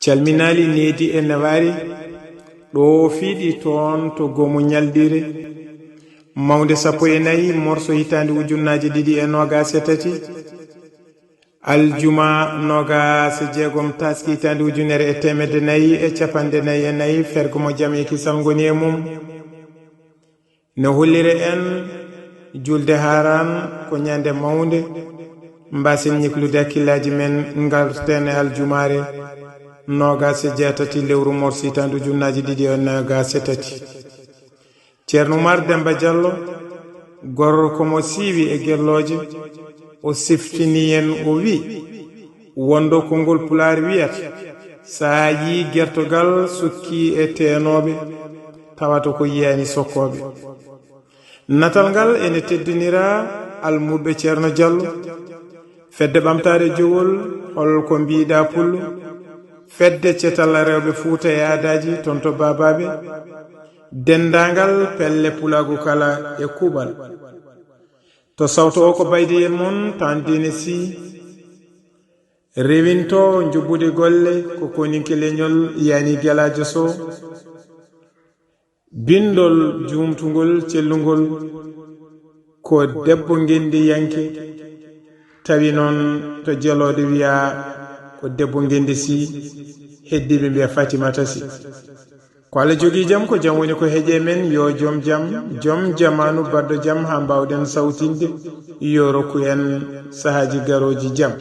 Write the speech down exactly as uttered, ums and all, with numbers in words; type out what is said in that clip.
Calminaali needi e newaari, ɗo fiiɗi toon to goomu ñalɗiire mawnde sappo e nayi morso hitaande ujunnaaje ɗiɗi e noogaas e tati, aljuma noogaas e jeegom taaski hitaande ujunere e teemedde nayi e capanɗe nayi e nayi, fergo mo jam e kisal ngoni e mum. No hollire en julde haaraan ko ñande mawnde, mbaasen ñiklude hakkillaaji men, ngarten e aljumaare noogaas e jeetati lewru morso hitaande ujunnaaje ɗiɗi e noogaas e tati. Ceerno Umar Demba Jallo, gorko mo siiwi e gellooje, o siftini en, o wi, wonɗo konngol Pulaar wiyata, so a yii gertogal sukki e teenooɓe, tawata ko yiyaani sokkooɓe. Natal ngal ene teddinira almuɓɓe Ceerno Jallo, Fedde Ɓamtaare Jowol, hol ko mbiiɗa Pullo, Fedde Cetal Rewɓe Fuuta e Aadaaji, toon to Baabaaɓe, denndaangal pelle pulaagu kala e kuuɓal. To sawto o ko baydiyel mon, Tandiine Sih, rewinto njuɓɓudi golle ko koninke leñol, yani Gelaajo Sow. Binndol juumtungol, cellungol, ko debbo ngenndiyanke, tawi noon to Jelooɗe wiyaa ko debbo ngenndi Sih, heddiiɓe mbiya Fatimata Sih. Ko Allah jogii jam, ko jam woni ko heƴe men, yo joom jam, joom jamaanu baɗɗo jam haa mbaawɗen sawtinde, yo rokku en sahaaji garooji jam.